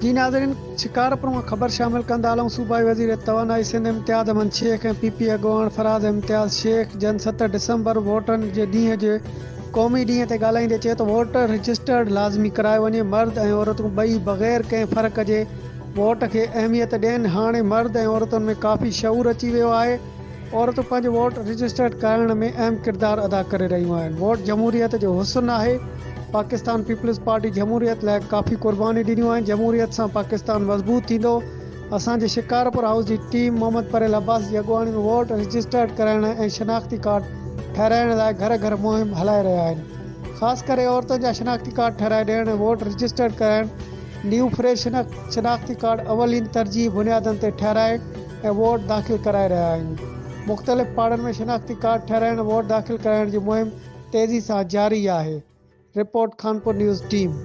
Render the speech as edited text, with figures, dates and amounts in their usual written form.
جي ناظرين شڪارپور مان خبر شامل ڪندا هلون صوبائي وزير توانائي سنڌ امتياز احمد شيخ ۽ پي پي اڳواڻ فراز امتياز شيخ جن ست ڊسمبر ووٽن جي ڏينهن جي قومي ڏينهن تي ڳالهائيندي چيو ته ووٽر رجسٽرڊ لازمي ڪرايو وڃي مرد ۽ عورتون ٻئي بغير ڪنهن فرق جي ووٽ کي اهميت ڏين هاڻي مرد ۽ عورتن ۾ ڪافي شعور اچي ويو آهي عورتون پنهنجو ووٽ رجسٽرڊ ڪرائڻ ۾ اهم ڪردار ادا ڪري رهيون آهن، ووٽ جمهوريت جو حسن آهي، پاڪستان پيپلز پارٽي جمهوريت لاء ڪافي قربانيون ڏنيون آهن، جمهوريت سان پاڪستان مضبوط ٿيندو، اسان جي شڪارپور هائوس جي ٽيم محمد پريل عباسي جي اڳواڻي ۾ ووٽ رجسٽرڊ ڪرائڻ ۽ شناختي ڪارڊ ٺهرائڻ لاء گهر گهر مهم هلائي رهيا آهن، خاص ڪري عورتن جا شناختي ڪارڊ ٺهرائي ڏيڻ ۽ ووٽ رجسٽرڊ ڪرائڻ نيو فريش شناختي ڪارڊ اولين ترجيح بنيادن تي ٺهرائي ۽ ووٽ داخل ڪرائي رهيا آهيون، مختلف پاڙن ۾ شناختي ڪارڊ ٺهرائڻ ووٽ داخل ڪرائڻ جي مهم تيزي سان جاري آهي، رپورٽ خانپور نيوز ٽيم.